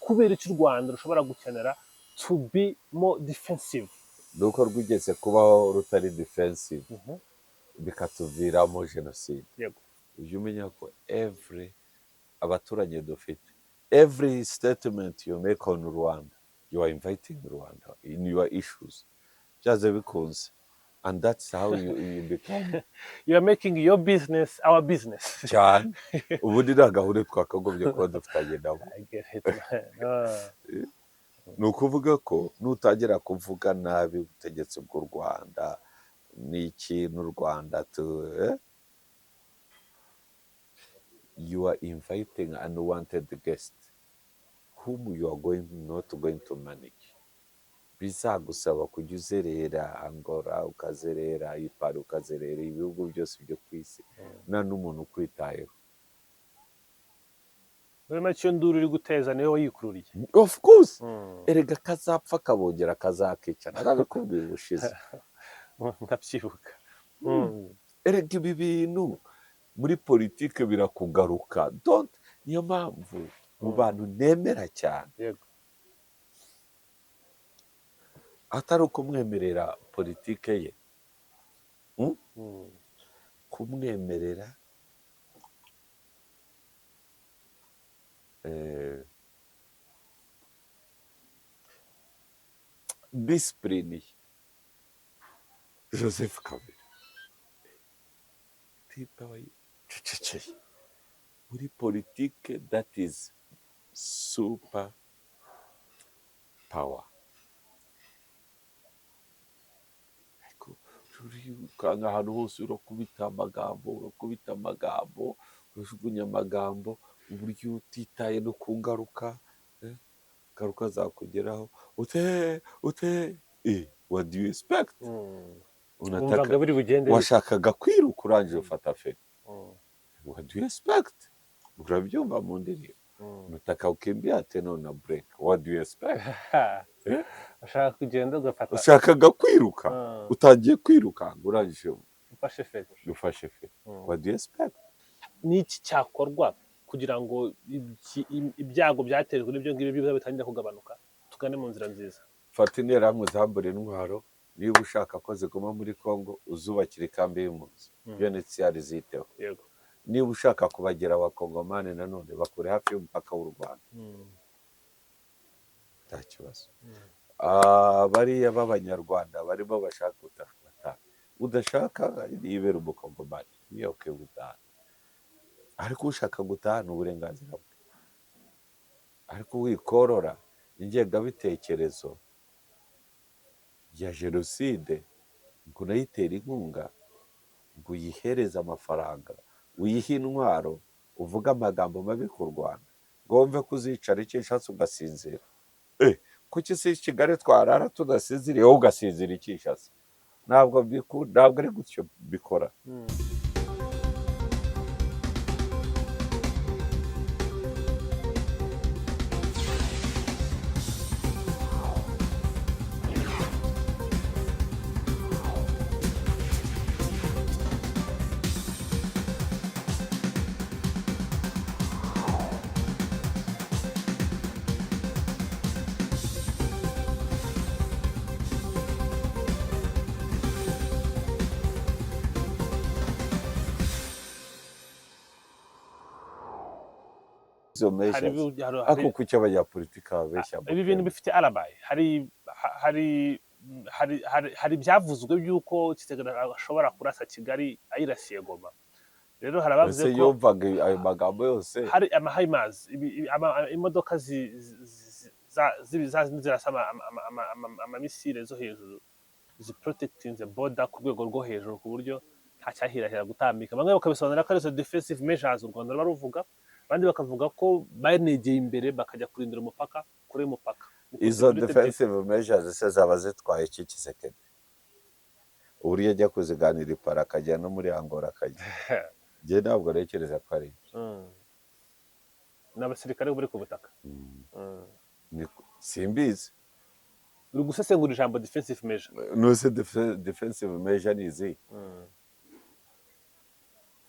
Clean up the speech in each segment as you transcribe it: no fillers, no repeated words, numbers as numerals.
Kubera icyo u Rwanda rushobora gukenera to be more defensive? Ni uko rwigeze kubaho rutari defensive, bikatuviramo jenoside. Ujye umenya ko every abaturanyi dufite, every statement you make on Rwanda, you are inviting Rwanda in your issues, byanze bikunze, and that's how you become You are making your business our business. Cyane. Ubundi nta gahunda twakagombye kuba dufitanye nabo. I get it, man. Ah. Ni ukuvuga ko nutangira kuvuga nabi ubutegetsi bw'u Rwanda n'ikintu u Rwanda tu you are inviting unwanted guest whom you are going not going to manage. Bizagusaba kujya uzerera Angola, ukazerera ipari, ukazerera ibihugu byose byo ku isi, nta n'umuntu ukwitayeho. Muri make, iyo nduru uri guteza niwe wayikururiye. Of course. Erega kazapfa kabongera kazakica, narabikubwiye ubushize. Ndabyibuka. Erega ibi bintu muri politike birakugaruka. Don't, niyo mpamvu mu bantu nemera cyane, atari ukumwemerera politike ye, kumwemerera discipline ye, Joseph Kabila, type aba yicecekeye muri politike. That is super power. Ariko urirukanka ahantu hose, urakubita amagambo, urakubita amagambo, urajugunya amagambo, uburyo utitaye no ku ngaruka, ingaruka zakugeraho ute ute? What do you expect? Unataka Wumvaga biri bugende bite? Washakaga kwiruka, urangije ufata feri. What do you expect? Urabyumva mu ndirimbo, unataka kukimbia tena una break. What do you expect? Eh? Ushaka kugenda ugafata Ushakaga kwiruka, utangiye kwiruka, urangije ufashe feri. Ufashe feri. What do you expect? N'iki cyakorwa kugira ngo ibyago byatejwe n'ibyo ngibyo biba bitangira kugabanuka, tugane mu nzira nziza? Fata Interahamwe, zambura intwaro. Niba ushaka ko ziguma muri Congo, uzubakira ikambi y'impunzi, UNHCR ziteho. Niba ushaka kubagira Abakongomani, nanone bakure hafi y'umupaka w'u Rwanda, nta kibazo. Bariya b'Abanyarwanda barimo bashaka gutaha, udashaka yibera Umukongomani, niyo okay gutaha. Ariko ushaka gutaha ni uburenganzira bwe, ariko wikorora ingengabitekerezo ya jenoside ngo unayitere inkunga, ngo uyihereze amafaranga, uyihe intwaro, uvuge amagambo mabi ku Rwanda, ngo wumve ko uzicara icyo ushatse ugasinzira. Kuki si Kigali twarara tudasinziriye, wowe ugasinzira i Kinshasa? Ntabwo ari gutyo bikora. Izo Hari measures ariko kuki abanyapolitiki babeshya? Ibi bintu bifite alibi. Hari ibyavuzwe by'uko Tshisekedi ashobora kurasa Kigali ayirasiye Goma. Rero hari abavuze Ese ko yumvaga ayo magambo yose? Hari ama HIMARS, imodoka za zindi zirasa amamisile zo hejuru, ziprotectinze border ku rwego rwo hejuru, ku buryo nta cyahirahira gutambika. Bamwe bakabisobanura ko ari izo defensive measures u Rwanda ruba ruvuga, abandi bakavuga ko banegeye imbere bakajya kurindira umupaka kure y'umupaka. Izo defensive measures se zaba zitwaye iki Tshisekedi, uburyo ajya kuziganira ipara, akajya no muri Angola, akajya? Njye ntabwo ntekereza ko ari ibyo. Ni abasirikare bari ku butaka. Simbizi. Uri gusesengura ijambo defensive measure. Nuse defensive measure ni izi,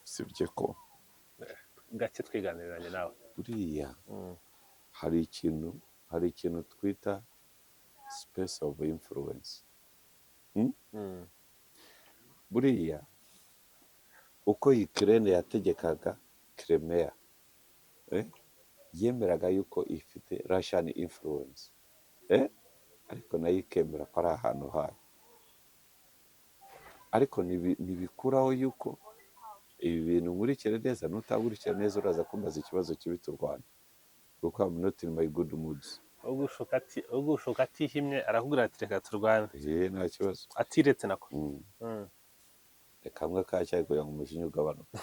sibye ko Gake twiganiriranye nawe. Buriya Hari ikintu twita space of influence. Buriya uko Ukraine yategekaga Crimea, yemeraga yuko ifite Russian influence, ariko nayo ikemera ko ari ahantu hayo, ariko ntibikuraho yuko ibi bintu nkurikire neza. Nutakurikira neza, uraza kumbaza ikibazo kibi turwana, kuko I'm not in my good moods. Ugushuka atihimye arakubwira ati: "Reka turwane." Eh, nta kibazo. Atiretse nako. Reka kamwe ka cyayi kugira ngo umujinya ugabanuke.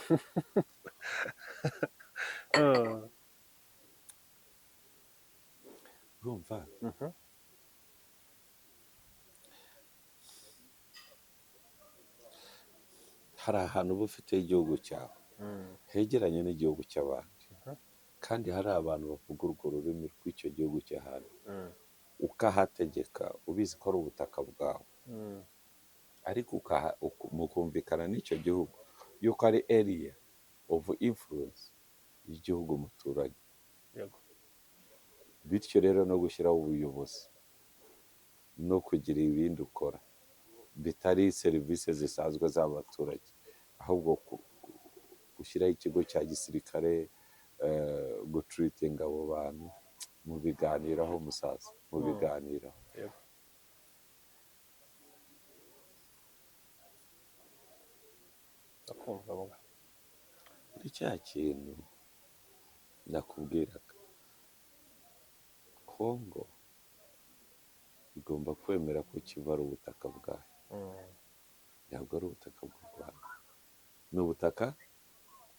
Urumva, hari ahantu uba ufite igihugu cyawe hegeranye n'igihugu cy'abandi, kandi hari abantu bavuga urwo rurimi rw'icyo gihugu cy'ahantu, ukahategeka ubizi ko ari ubutaka bwawe, ariko mukumvikana n'icyo gihugu yuko ari area of influence y'igihugu muturanye. Bityo rero no gushyiraho ubuyobozi no kugira ibindi ukora bitari serivisi zisanzwe z'abaturage, ahubwo gushyiraho ikigo cya gisirikare, gutreatinga abo bantu, mubiganiraho musaza, mubiganiraho. Yego. Ndakumva muga. Muri cya kintu nakubwiraga, Kongo igomba kwemera ko Kivu ari ubutaka bwayo. Ntabwo ari ubutaka bw'u Rwanda, ni ubutaka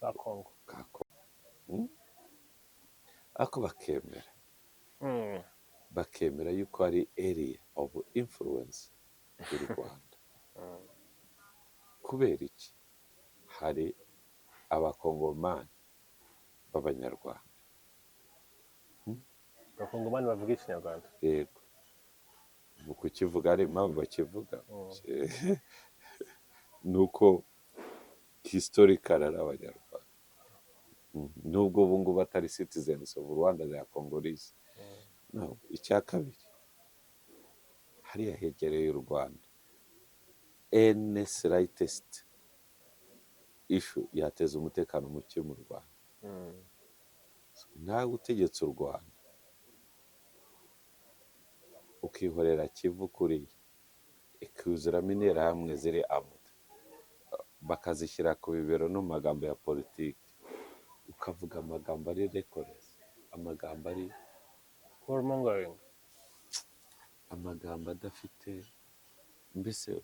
bwa Kongo. Bwa Kongo. Ariko bakemera bakemera yuko ari area of influence y'u Rwanda. Kubera iki? Hari Abakongomani b'Abanyarwanda. Abakongomani bavuga Ikinyarwanda. Yego, mu kukivuga hari impamvu bakivuga, ni uko historical ari Abanyarwanda. Nubwo ubu ngubu atari citizens of Rwanda, they are Congolese. No, icya kabiri, hariya hegereye u Rwanda, any slightest issue yateza umutekano muke mu Rwanda. Nawe utegetse u Rwanda ukihorera Kivu kuriya ikuzuramo Interahamwe ziri armed, bakazishyira ku bibero no mu magambo ya politiki, ukavuga amagambo ari reckless, amagambo ari warmongering, amagambo adafite mbese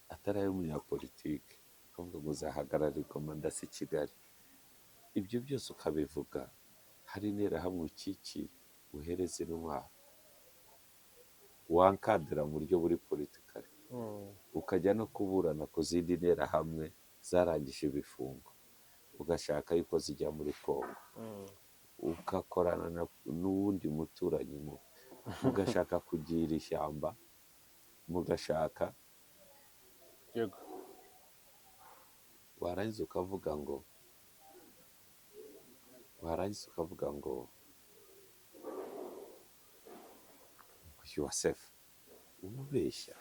atari ay'umunyapolitike, ukavuga ngo uzahagarara i Goma ndase i Kigali, ibyo byose ukabivuga hari Interahamwe ukikiye, uhereza intwaro, wankadira mu buryo buri political, ukajya no kuburana ku zindi Nterahamwe zarangije ibifungo, ugashaka yuko zijya muri Kongo, ugakorana n'uwundi muturanyi mubi, mugashaka kugira ishyamba, mugashaka warangiza ukavuga ngo you are safe. Uba ubeshya.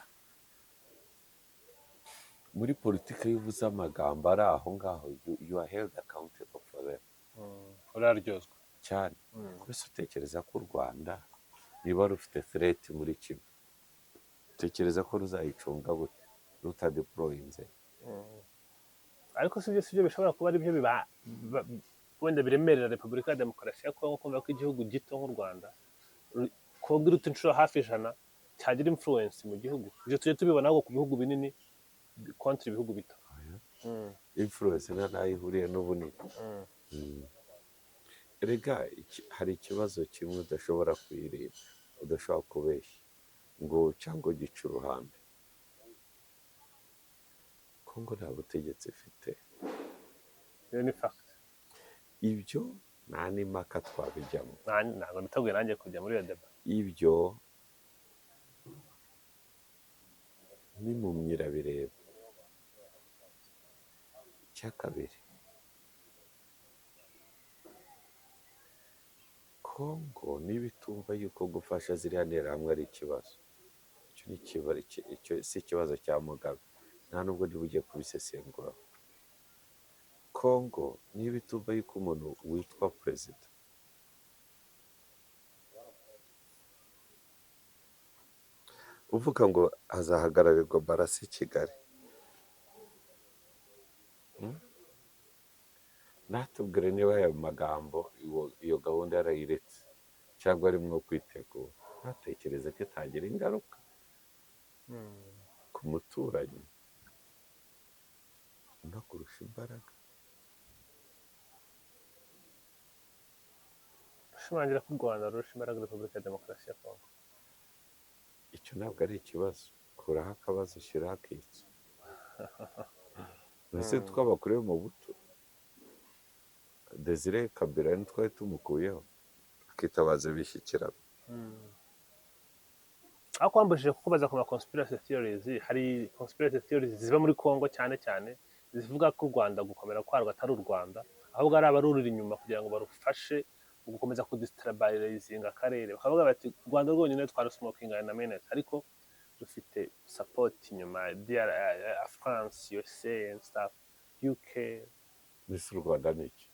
Muri politiki, iyo uvuze amagambo ari aho ngaho, you are held accountable for them. Uraryozwa. Cyane. Mbese utekereza ko u Rwanda niba rufite threat muri Kivu, utekereza ko ruzayicunga gute rutadeployinze? Ariko si byo bishobora kuba ari byo biba wenda biremerera Repubulika ya Demokarasi ya Kongo, kumva ko igihugu gito nk'u Rwanda, Kongo iruta inshuro hafi 100, cyagira influence mu gihugu. Ibyo tujya tubibona ahubwo ku bihugu binini contre ibihugu bito. Influence nta n'aho ihuriye n'ubunini. Erega hari ikibazo kimwe udashobora kwirinda, udashobora kubeshya ngo cyangwa ugice uruhande: Kongo nta butegetsi ifite. Iyo ni fact. Ibyo nta n'impaka twabijyamo. Ntabwo niteguye nanjye kujya muri iyo débat. Ibyo n'impumyi irabireba. Icya kabiri, Kongo niba itumva yuko gufasha ziriya nterahamwe ari ikibazo, icyo ni icyo si ikibazo cya Mugabe, nta nubwo niba ugiye kubisesenguraho. Kongo niba itumva yuko umuntu witwa perezida uvuga ngo azahagararirwa barasi i Kigali, natubwire niba ayo magambo iyo gahunda yarayiretse cyangwa arimo kwitegura, ntatekereze ko itagira ingaruka ku muturanyi no kurusha imbaraga. Ushimangira ko u Rwanda rurusha imbaraga Repubulika ya Demokarasi ya Kongo. Icyo ntabwo ari ikibazo, kuraho akabazo ushyiraho akitso. Mbese twabakuriye mu buto, Desire Kabila ntitwari tumukuyeho akitabaza ibishyikirano. Aho kwambujije kukubaza ku ma conspiracy theories, hari conspiracy theories ziba muri Congo cyane cyane zivuga ko u Rwanda gukomera kwarwo atari u Rwanda, ahubwo ari abarurira inyuma kugira ngo barufashe mu gukomeza kudestabilizinga akarere. Bakavuga bati u Rwanda rwonyine twarusmokinga in a minute, ariko rufite support inyuma, DR, France, USA and stuff, UK. Mbese u Rwanda ni iki?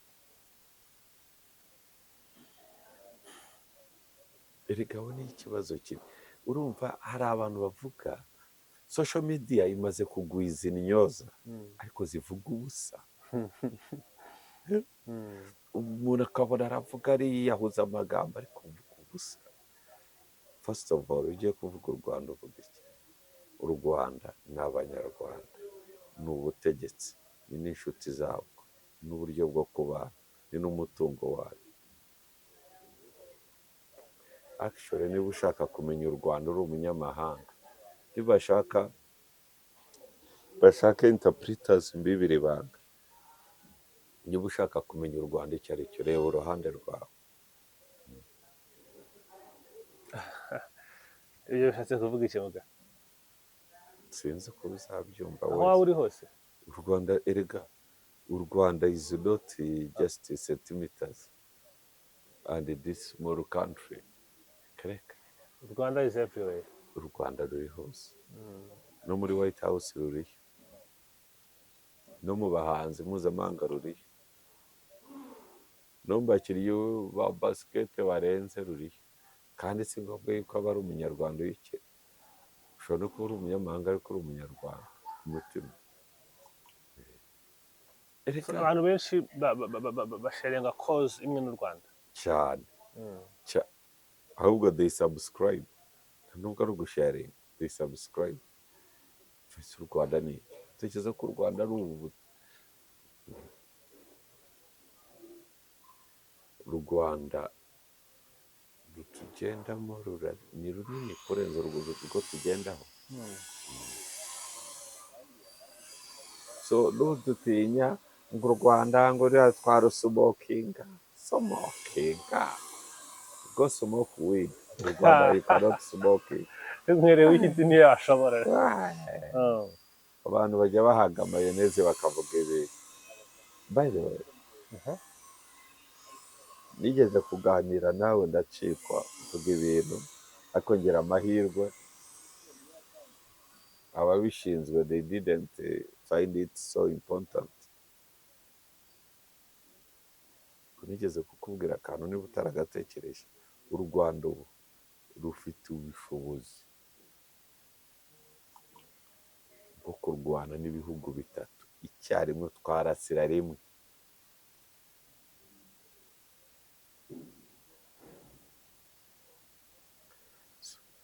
Erega aho ni ikibazo kiri. Urumva hari abantu bavuga, social media imaze kugwiza intyoza, ariko zivuga ubusa. Umuntu akabona aravuga ariyahuza amagambo, ariko uvuga ubusa. First of all, ugiye kuvuga u Rwanda uvuga iki? U Rwanda ni Abanyarwanda, ni ubutegetsi, ni n'inshuti zabwo, n'uburyo bwo kubana, ni n'umutungo wayo. Actually, niba ushaka kumenya u Rwanda uri umunyamahanga, nibashaka bashake interpreters mbibiri ibanga. Niba ushaka kumenya u Rwanda icyo ari cyo, reba uruhande rwawe. Ibyo bishatse kuvuga iki, muga? Sinzi uko uzabyumva Aho waba wese. uri hose. U Rwanda, erega u Rwanda is not just centimeters and this small country. Kereka Rwanda is everywhere. U Rwanda ruri hose, no muri White House ruriyo, no mu bahanzi mpuzamahanga ruriyo, no mu bakinnyi ba basikete barenze ruriyo. Kandi si ngombwa yuko aba ari umunyarwanda uyikina, ushobora no kuba uri umunyamahanga ariko uri umunyarwanda ku mutima. Erega Abantu benshi basharinga cause imwe n'u Rwanda. Cyane. Ahubwo they subscribe, nubwo ari ugusharinga, they subscribe. Ese u Rwanda ni iki? Utekereza ko u Rwanda ari ubu? U Rwanda rutugendamo ni runini kurenza urwo urwo tugendaho. So nudutinya ngo u Rwanda ngo ruriya twarusmokinga, smokinga, go smoke weed. U Rwanda, you cannot smoke it. Nkwerewe w'igiti niyo yashobora. Abantu bajya bahaga mayoneze bakavuga ibi. By the way, nigeze kuganira nawe ndacikwa mvuga ibintu, ariko ngira amahirwe ababishinzwe they didn't find it so important. Nigeze kukubwira akantu niba utaragatekereje: u Rwanda ubu rufite ubushobozi bwo kurwana n'ibihugu bitatu icyarimwe, twarasira rimwe.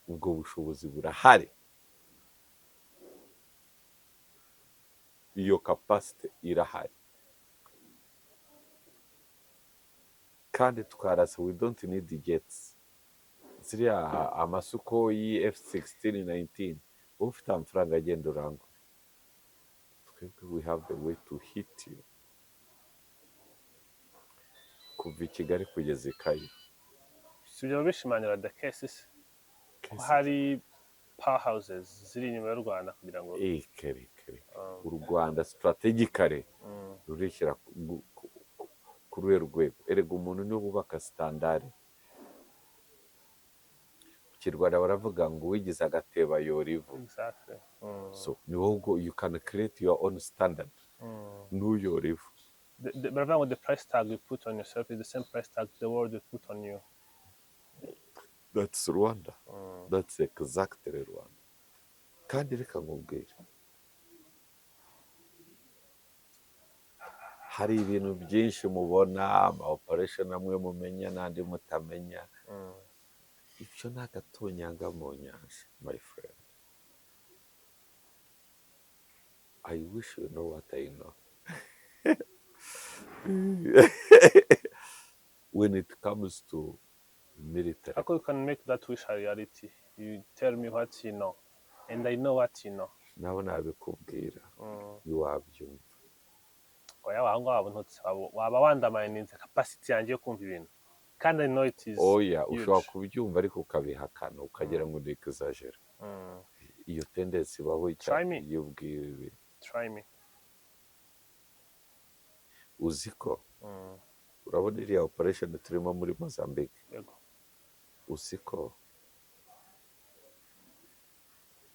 Ubwo bushobozi burahari, iyo capacity irahari, kandi twarasa, we don't need jets, ziriya amaSukhoi F16 19, wowe ufite amafaranga agenda urangure. Twebwe we have the way to hit you kuva i Kigali kugeza i Cairo. Si ibyo bishimangira the case se ko hari powerhouses ziri inyuma y'u Rwanda kugira ngo Eh, kere kere u Rwanda strategically rurishyira ku ruhe rwego? Erega umuntu niwe wubaka standard. Kinyarwanda baravuga ngo uwigize agatebo ayora ivu. So ni wowe ubwo you can create your own standard, ntuyore ivu. Baravuga ngo the price tag you put on yourself is the same price tag the world will put on you. That's Rwanda. That's exactly Rwanda. Kandi reka nkubwire, hari ibintu byinshi mubona, ama operation amwe mumenya n'andi mutamenya. Ibyo ni agatonyanga mu nyanja, my friend. I wish you know what I know when it comes to military. How you can make that wish a reality? You tell me what you know and I know what you know. Nawe nabikubwira, ntiwabyumva. Oya, aho ngaho waba untutse, waba wandamayininze capacity yanjye yo kumva ibintu, kandi I know it is Oya, huge. ushobora kubyumva ariko ukabihakana, ukagira ngo ni exagera. Iyo tendency ibaho Try me. iyo ubwiwe ibintu. Try me. Uzi ko urabona iriya operation turimo muri Mozambique? Yego. Uzi ko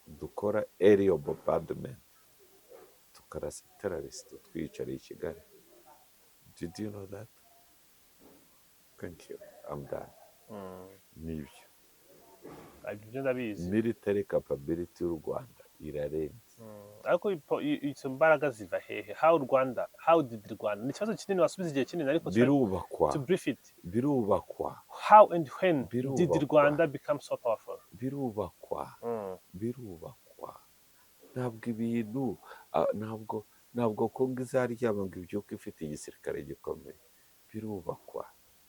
dukora aerial bombardment, tukarasa terrorist twiyicariye i Kigali? Did you know that? Thank you, I'm done. Nibyo. Ibyo ndabizi. Military capability y'u Rwanda irarenze. Ariko izo mbaraga ziva hehe? How Rwanda, how did Rwanda, ni ikibazo kinini wasubiza igihe kinini, ariko Birubakwa. to brief it. Birubakwa. How and when did Birubakwa. Rwanda become so powerful? Birubakwa. Birubakwa. Ntabwo ibintu ntabwo Kongo izaryama ngo ibyuke ifite igisirikare gikomeye. Birubakwa.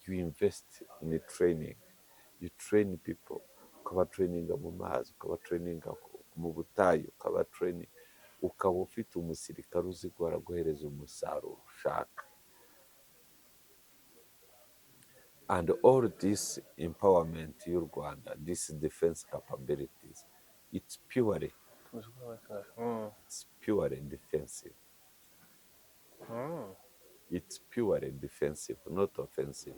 You invest in training, you train people, ukabatraininga mu mazi, ukabatraininga mu butayu, ukabatraining, ukaba ufite umusirikare uzi guhora guhereza umusaruro ushaka. And all this empowerment y'u Rwanda, this defense capabilities, it's purely defensive. It's purely defensive, not offensive.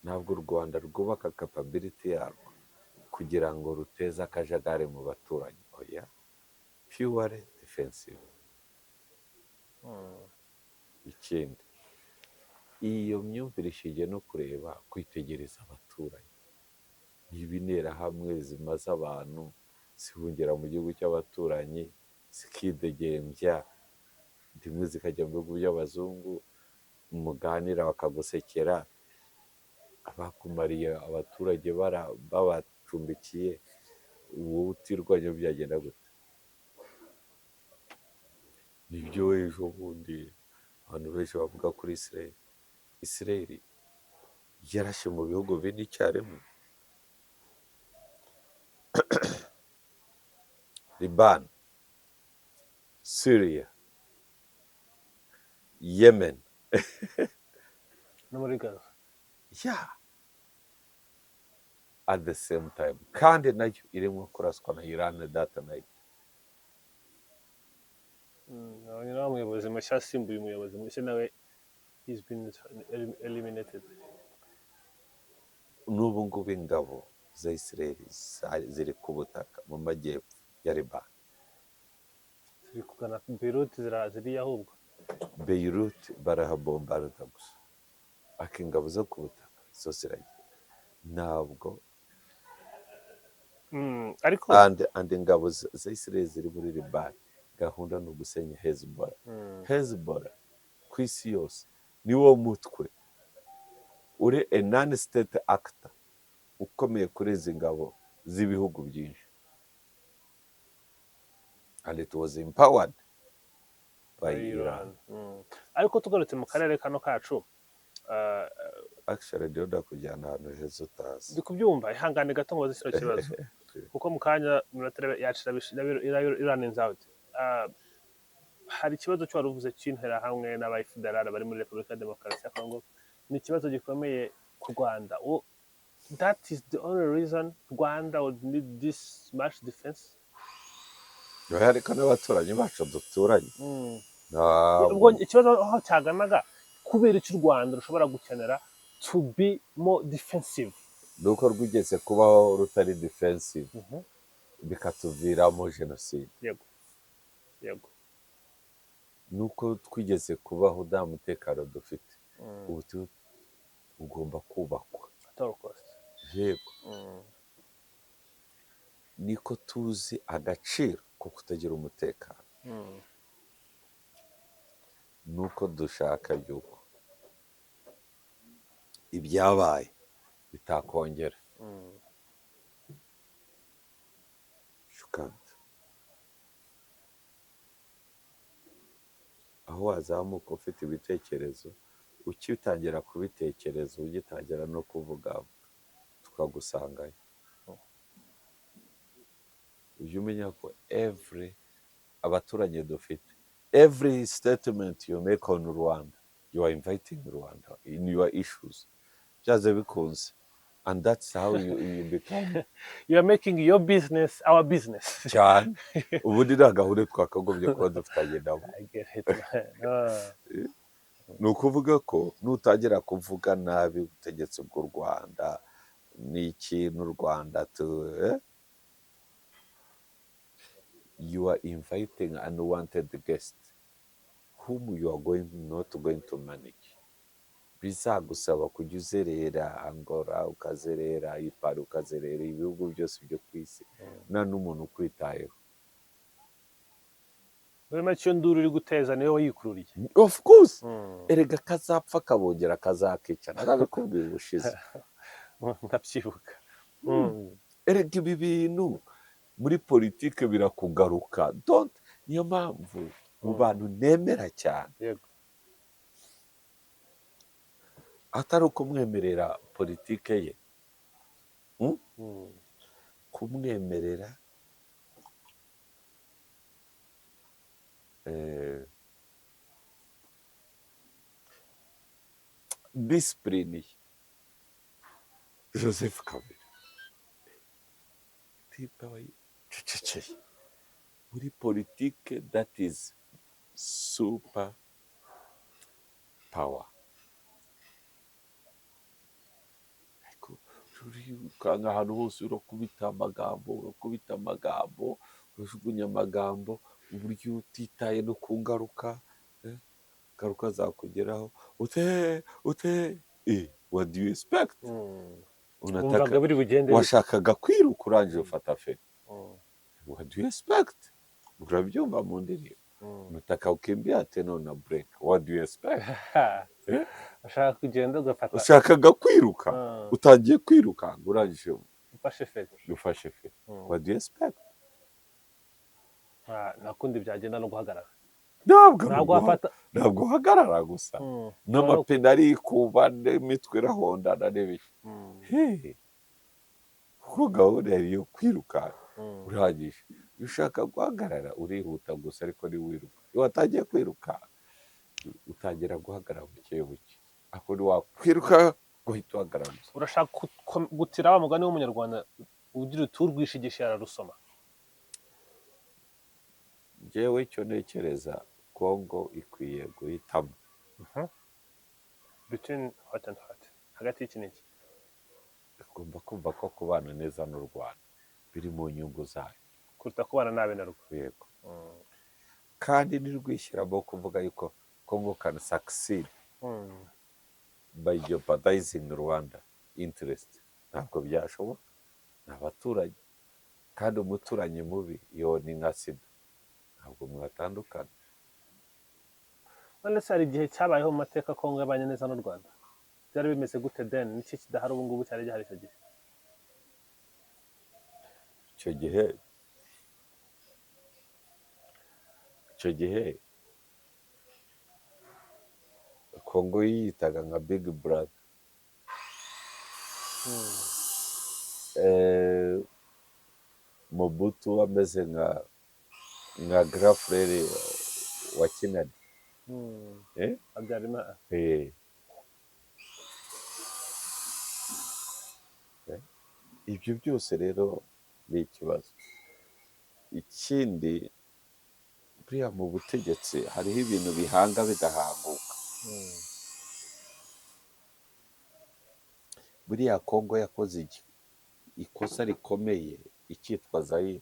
Ntabwo u Rwanda rwubaka capability yarwo kugira ngo ruteze akajagari mu baturanyi. Oya, purely defensive. Ikindi, iyo myumvire ishingiye no kureba, kwitegereza abaturanyi. Niba interahamwe zimaze abantu zihungira mu gihugu cy'abaturanyi, zikidegembya, rimwe zikajya mu bihugu by'abazungu, muganira bakagusekera, abakumariye abaturage babacumbikiye, wowe utirwanya byagenda gute? Nibyo ejo bundi abantu benshi bavuga kuri Israel. Israel yarashe mu bihugu bine icyarimwe: Liban, Syria, Yemen no muri Gaza. Yeah, at the same time. Kandi nayo irimo kuraswa na Iran that night. Nabonye nawe umuyobozi mushya asimbuye umuyobozi mushya, nawe he's been eliminated. N'ubu ngubu ingabo za Israel ziri ku butaka mu majyepfo ya Liban. Ziri kugana Beirut, ziriya ahubwo. Beirut barahabombarda gusa, ariko ingabo zo ku butaka zo ziragiye, ntabwo Ariko and ingabo za Israel ziri muri Liban, gahunda ni ugusenya Hezbollah. Hezbollah ku isi yose niwo mutwe uri a non state actor ukomeye kuri izi ngabo z'ibihugu byinshi, and it was empowered by Iran. Ariko tugarutse mu karere kano kacu, Actually rero ndakujyana ahantu heza utazi. Ndi kubyumva, ihangane gato ngo kino kibazo, kuko mu kanya iminota yacu iraninze out. Hari ikibazo cyo wari uvuze cy'interahamwe n'aba FDLR bari muri Repubulika ya Demokarasi ya Kongo, ni ikibazo gikomeye ku Rwanda. That is the only reason Rwanda would need this much defense? Oya, ariko n'abaturanyi bacu duturanye ntabwo Ubwo ikibazo aho cyaganaga, kubera icyo u Rwanda rushobora gukenera to be more defensive? Ni uko rwigeze kubaho rutari defensive, bikatuviramo jenoside. yego yego Ni uko twigeze kubaho nta mutekano dufite. Ubu ugomba kubakwa. At all cost. Yego. Niko tuzi agaciro ko kutagira umutekano. Nuko dushaka yuko ibyabaye bitakongera. You can't. Aho wazamuka ufite ibitekerezo, ukitangira kubitekereza, ugitangira no kuvuga, tukagusangayo. Ujye umenya ko every abaturanyi dufite, every statement you make on Rwanda, you are inviting Rwanda in your issues, byanze bikunze, and that's how you become. You are making your business our business. Cyane. Ubundi nta gahunda twakagombye kuba dufitanye nabo. I get it, man. Ah. Ni ukuvuga ko nutangira kuvuga nabi ubutegetsi bw'u Rwanda n'ikintu u Rwanda tu you are inviting unwanted guest whom you are going not going to manage. Bizagusaba kujya uzerera Angola, ukazerera ipari, ukazerera ibihugu byose byo ku isi, nta n'umuntu ukwitayeho. Muri make, iyo nduru uri guteza niwe wayikururiye. Of course. Erega kazapfa kabongera kazakica, narabikubwiye ubushize. Ndabyibuka. Erega ibi bintu muri politike birakugaruka. Don't, niyo mpamvu mu bantu nemera cyane, atari ukumwemerera politike ye, kumwemerera discipline ye, Joseph Kabila, type aba yicecekeye muri politike. That is super power. Ariko urirukanka ahantu hose, urakubita amagambo, urakubita amagambo, urajugunya amagambo, uburyo utitaye no ku ngaruka, ingaruka zakugeraho ute ute what do you expect? Unataka Wumvaga biri bugende bite? Washakaga kwiruka, urangije ufata feri. What do you expect? Urabyumva mu ndirimbo, unataka ukimbia tena una break, what do you expect? Eh? Ushaka kugenda ugafata. Ushakaga kwiruka, utangiye kwiruka, urangije ufashe feri. Ufashe feri. What do you expect? Ah, nta kundi byagenda no guhagarara. Ntabwo Ntabwo wafata. Ntabwo uhagarara gusa, n'amapine arikuba, n'imitwe irahondana n'ibiki. Hehe, kuko gahunda yari iyo kwirukanka. Urangije, iyo ushaka guhagarara urihuta gusa, ariko ntiwiruka. Iyo watangiye kwiruka, utangira guhagarara buke buke, ariko ntiwakwiruka guhita uhagarara gusa. Urashaka gutira wa mugani w'umunyarwanda ugira uti: "Urwishigishiye ararusoma." Njyewe icyo ntekereza, Kongo ikwiye guhitamo. Between what and what? Hagati y'iki n'iki? Igomba kumva ko kubana neza n'u Rwanda biri mu nyungu zayo kuruta kubana nabi narwo. Yego. Kandi ntirwishyiramo kuvuga yuko Congo can succeed by jeopardizing Rwanda interest, ntabwo byashoboka. Ni abaturanyi, kandi umuturanyi mubi yo ni nka sida, ntabwo mwatandukana. None se hari igihe cyabayeho mu mateka Kongo yabanye neza n'u Rwanda? Byari bimeze gute then? Niki kidahari ubu ngubu cyari gihari icyo gihe? Icyo gihe Kongo yiyitaga nka big brother. Mobutu ameze nka grand frère wa Kinani. Eh? Habyarimana. Eh. Ibyo byose rero ni ikibazo. Ikindi, buriya mu butegetsi hariho ibintu bihanga bigahanguka. Buriya Kongo yakoze ikosa rikomeye icyitwa Zayire,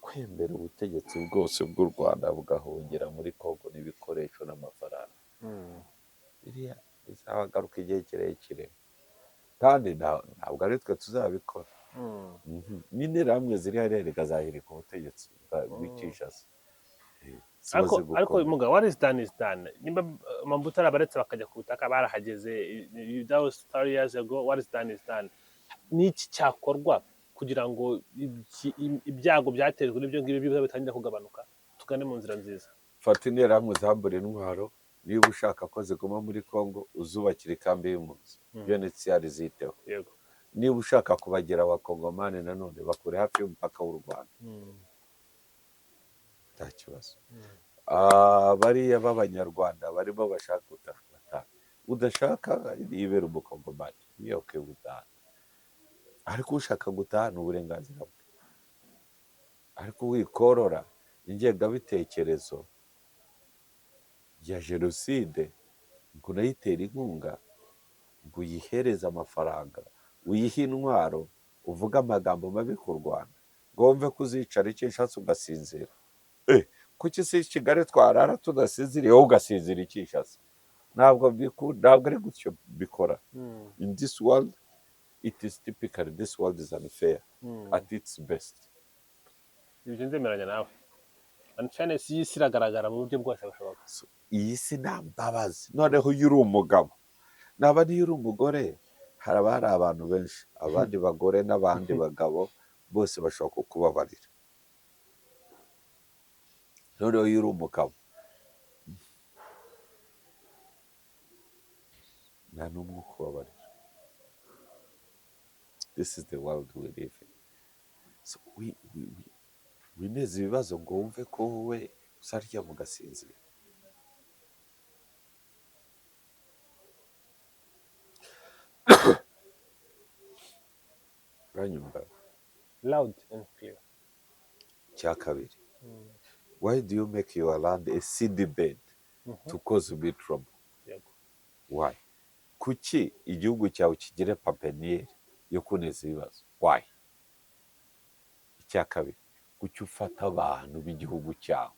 kwemera ubutegetsi bwose bw'u Rwanda bugahungira muri Kongo n'ibikoresho n'amafaranga. Biriya bizabagaruka igihe kirekire, kandi ntabwo ari twe tuzabikora. N'interahamwe ziri hariya rikazahirika ubutegetsi bw'i Kinshasa. Ziba Ariko zigukomeye. Muga, what is done is done. Nimba Mobutu arabaretse bakajya ku butaka, barahageze, that was 30 years ago. What is done is done. N'iki cyakorwa kugira ngo ibyago byatejwe n'ibyo ngibyo bibe bitangira kugabanuka, tugane mu nzira nziza? Fata interahamwe zambura intwaro, niba ushaka ko ziguma muri Congo uzubakira ikambi y'impunzi, UNHCR ziteho. Niba ushaka kubagira abakongomani nanone, bakure hafi y'umupaka w'u Rwanda, nta kibazo. Bariya b'abanyarwanda barimo bashaka gutaha, bataha. Udashaka yibera umukongomani, ni okay gutaha, ariko ushaka gutaha ni uburenganzira bwe. Ariko wikorora ingengabitekerezo ya jenoside ngo unayitere inkunga, ngo uyihereze amafaranga, uyihe intwaro, uvuge amagambo mabi ku Rwanda, ngo wumve ko uzicara i Kinshasa ugasinzira. Kuki si Kigali twarara tudasinziriye, wowe ugasinzira i Kinshasa? Ntabwo ari gutyo bikora. In this world it is typically, this world is unfair at its best. Ibyo ndemeranya nawe, unfairness y'isi iragaragara mu buryo bwose bushoboka. So, iyi si nta mbabazi. Noneho iyo uri umugabo, naba niyo uri umugore, haraba hari abantu benshi, abandi bagore n'abandi bagabo bose bashobora kukubabarira. Noneho iyo uri umugabo, nta n'umwe ukubabarira. This is the world we live in. So wineze ibibazo ngo wumve ko wowe uzaryama ugasinzira. Uranyumva? Loud and clear. Icya kabiri, why do you make your land a seedbed to cause me trouble? Why? Kuki igihugu cyawe kigira pépinière yo kuneza ibibazo? Why? Icya kabiri, kuki ufata abantu b'igihugu cyawe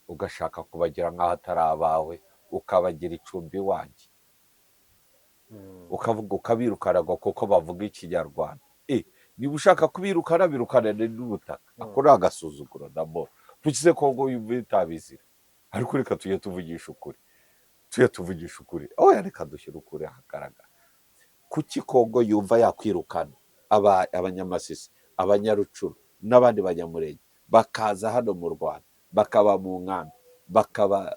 ugashaka kubagira nk'aho atari abawe, ukabagira icumbi iwanjye, ukavuga ukabirukana ngo kuko bavuga ikinyarwanda? Niba ushaka kubirukana, birukane n'ubutaka. Ako ni agasuzuguro namo. Kuki se Kongo yumva itabizira? Ariko reka tujye tuvugisha ukuri, tujye tuvugisha ukuri. Oya, reka dushyire ukuri ahagaragara. Kuki Kongo yumva yakwirukana abanyamasisi, abanyarucuru n'abandi banyamurenge, bakaza hano mu Rwanda, bakaba mu nkambi, bakaba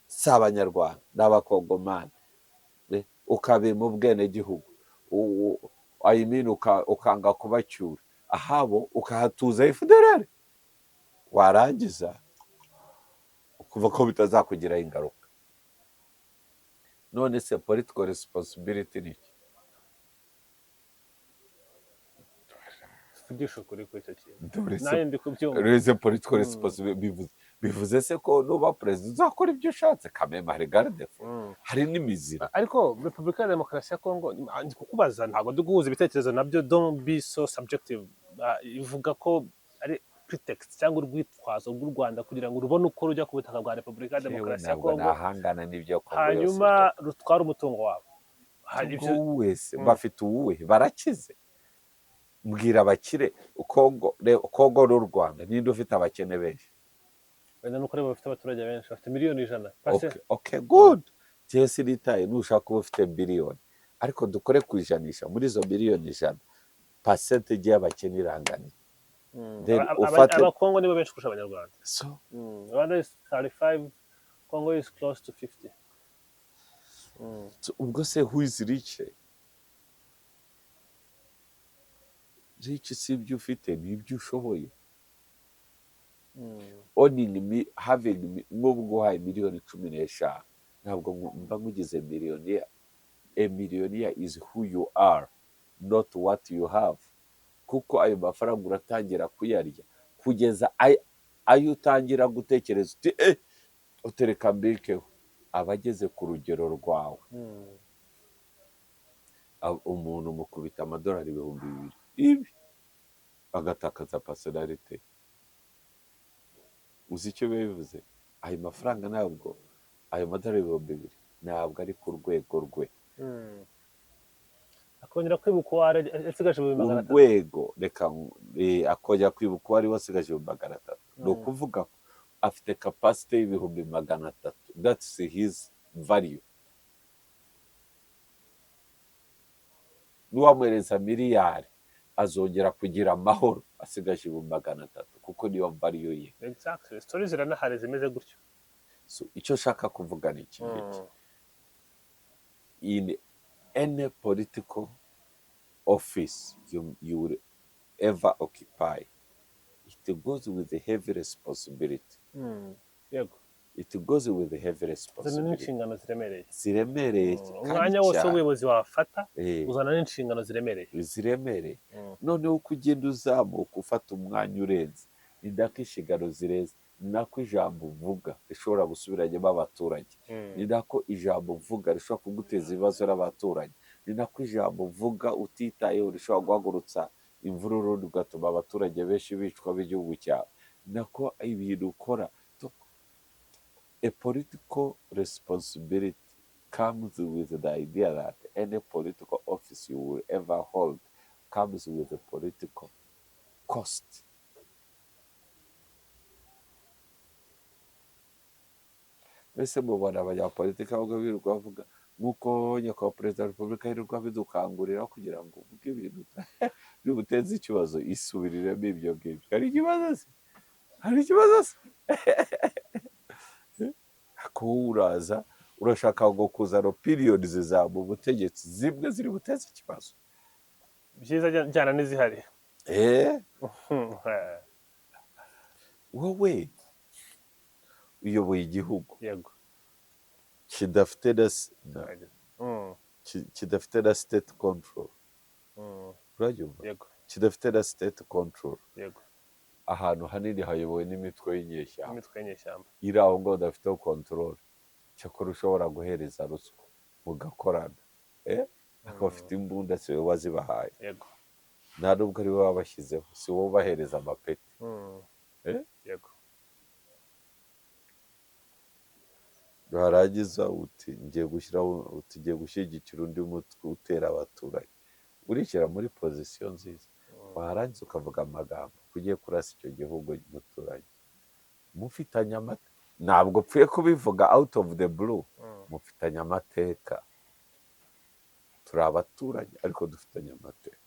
si abanyarwanda n'abakongomani, ukabima ubwenegihugu, I mean, ukanga kubacyura ahabo, ukahatuza FDLR, warangiza ukuva ko bitazakugiraho ingaruka? None se political responsibility ni iki? Tuvugishe ukuri kuri icyo kintu. Dore se. Nanjye ndi kubyumva. Reze political responsibility bivuze se ko nuba perezida uzakora ibyo ushatse? Kameme hari garde-fou, hari n'imizira. Ariko Repubulika ya Demokarasi ya Kongo, ndi kukubaza, ntabwo ndi guhuza ibitekerezo nabyo, don't be so subjective. Ivuga ko ari pretext cyangwa urwitwazo rw'u Rwanda kugira ngo rubone uko rujya ku butaka bwa Repubulika ya Yewe, Demokarasi ya ntabwo Kongo, nahangana n'ibyo Kongo yose. Hanyuma rutwara umutungo wabo. Hari ibyo Wese bafite uwuhe? Barakize. Mbwira abakire. Kongo, Kongo n'u Rwanda, ninde ufite abakene benshi? Wenda nuko aribo bafite abaturage benshi, bafite miliyoni 100. Pase. Okay, good. Njyewe sinitaye nushaka kuba ufite biliyoni, ariko dukore ku ijanisha. Muri izo miliyoni 100, percentage y'abakene iranganiye. Then Abakongo nibo benshi kurusha abanyarwanda. So Rwanda is 35, Congo is close to 50. So, ubwo se who is rich? Rich si ibyo ufite, ni ibyo ushoboye. Owning me, having me, nk'ubu nguhaye miliyoni 15, ntabwo mba nkugize millionaire. A millionaire is who you are, not what you have, kuko ayo mafaranga uratangira kuyarya kugeza ayo utangira gutekereza uti utereka mbikeho, aba ageze ku rugero rwawe. Umuntu mukubita amadolari 2000 ibi agatakaza personality. Uzi icyo biba bivuze? Ayo mafaranga ntabwo, ayo madolari 2000 ntabwo ari ku rwego rwe. Akongera kwibuka uwo asigaje 300,000. Urwego reka akongera kwibuka uwo ari we asigaje 300,000. Ni ukuvuga ko afite capacity y'300,000, that's his value. N'uwamwereza miliyari azongera kugira amahoro asigaje 300,000, kuko niyo value ye. Exactly, stories ziranahari zimeze gutyo. So, icyo nshaka kuvuga ni iki ngiki: in any political office you will ever occupy, it goes with a heavy responsibility. Yego. It goes with a heavy Uzana responsibility. n'inshingano ziremereye. Ziremereye kandi Umwanya wose cyane. w'ubuyobozi wafata uzana n'inshingano ziremereye. Ziremereye. Noneho uko ugenda uzamuka, ufata umwanya urenze, ni nako inshingano zirenze, ni nako ijambo uvuga rishobora gusubiranyamo abaturage, ni nako ijambo uvuga rishobora kuguteza ibibazo n'abaturanyi, ni nako ijambo uvuga utitayeho rishobora guhagurutsa imvururu rigatuma abaturage benshi bicwa b'igihugu cyawe, ni nako ibintu ukora. A political responsibility comes with the idea that any political office you will ever hold comes with a political cost. Mbese mubona abanyapolitiki ahubwo birirwa bavuga nk'uko nyakubahwa perezida wa repubulika yirirwa bidukangurira kugira ngo uvuge ibintu bimuteze ikibazo, isubiriremo ibyo ngibyo. Hari ikibazo se? Hari ikibazo se? Ko uraza urashaka ngo kuzana opinion mu butegetsi zimwe ziri buteze ikibazo. Byiza jyana n'izihari. Wowe uyoboye igihugu kidafite na kidafite na state control. Urabyumva? Yego. Kidafite na state control. Yego. Ahantu hanini hayobowe n'imitwe y'inyeshyamba. Imitwe y'inyeshyamba. Iri aho ngaho udafiteho control, cyakora ushobora guhereza ruswa mugakorana, akaba afite imbunda, si wowe wazibahaye. Nta nubwo ari wowe wabashyizeho, si wowe ubahereza amapeti. Yego. Warangiza uti ngiye gushyiraho, uti ngiye gushyigikira undi mutwe utera abaturage, urishyira muri position nziza. Warangiza ukavuga amagambo ko ugiye kurasa icyo gihugu muturanye mufitanye amata. Ntabwo upfuye kubivuga out of the blue. Mufitanye amateka, turi abaturanyi ariko dufitanye amateka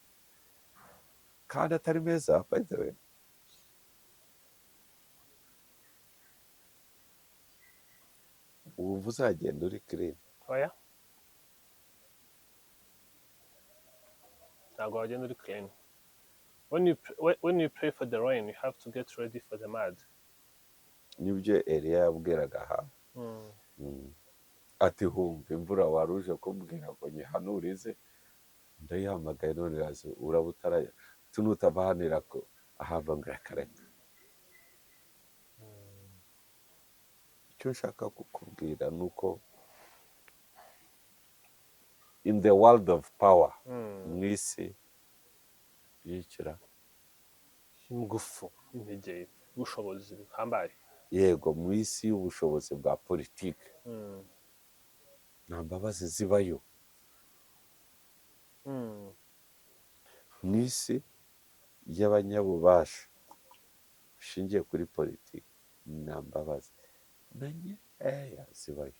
kandi atari meza, by the way. Wumva uzagenda uri clean? Oya, ntabwo wagenda uri clean. When you pray for the rain, you have to get ready for the mud. Nibyo Eliya yabwiraga Ahabu. Ati humva imvura wari uje kumbwira ngo nyihanurize, ndayihamagaye none iraza, uraba utarajya tunutava hano irako. Ahava ngo reka. Icyo nshaka kukubwira ni uko in the world of power, mu isi yikira ingufu, intege, ubushobozi buhambaye. Yego, mu isi y'ubushobozi bwa politiki nta mbabazi zibayo. Mu isi y'abanyabubasha bushingiye kuri politiki nta mbabazi na nkeya zibayo.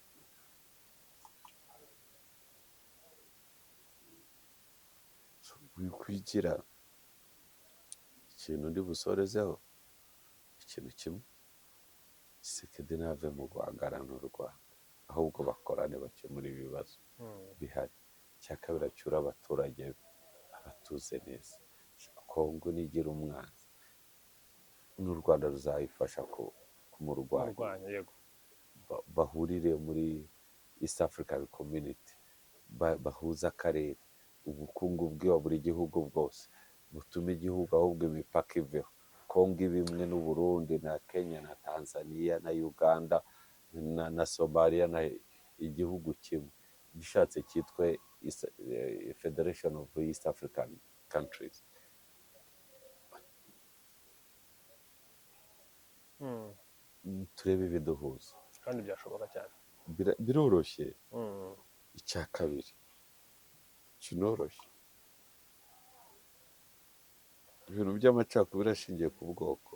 So, wikwigira ikintu ndi busorezeho ikintu kimwe: Tshisekedi ntave mu guhangana n'u Rwanda, ahubwo bakorane bakemura ibibazo bihari. Icya kabiri, acyure abaturage be, abatuze neza. Kongo nigira umwanzi n'u Rwanda ruzayifasha kumurwanya. Kurwanya, yego. Bahurire muri East African Community, bahuze akarere, ubukungu bwa buri gihugu bwose butume igihugu, ahubwo imipaka iveho, Kongo ibe imwe n'u Burundi na Kenya na Tanzania na Uganda na Somalia, na igihugu kimwe gishatse cyitwe Federation of East African Countries. Turebe ibiduhuza. Kandi byashoboka cyane. Biroroshye. Icya kabiri kinoroshye, ibintu by'amacakubiri ashingiye ku bwoko,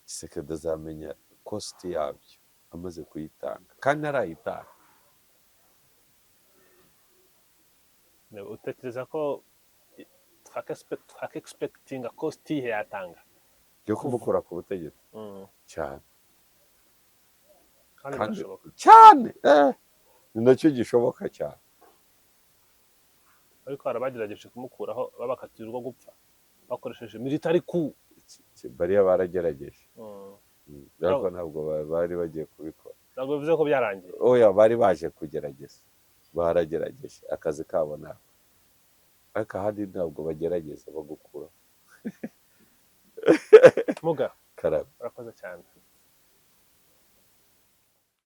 Tshisekedi azamenya cost yabyo amaze kuyitanga, kandi arayitanga. Utekereza ko twakexpectinga cost yihe yatanga? Yo kumukura ku butegetsi? Cyane. Kandi Kandi birashoboka. cyane, ni nacyo gishoboka cyane. Ariko hari abagerageje kumukuraho babakatira urwo gupfa bakoresheje military coup. Bariya baragerageje. Ariko ntabwo bari bagiye kubikora. Ntabwo bivuze ko byarangiye. Oya, bari baje kugerageza, baragerageje akazi kabo nako, ariko ahandi ntabwo bagerageza, bagukura. Muga. Karame. Urakoze cyane.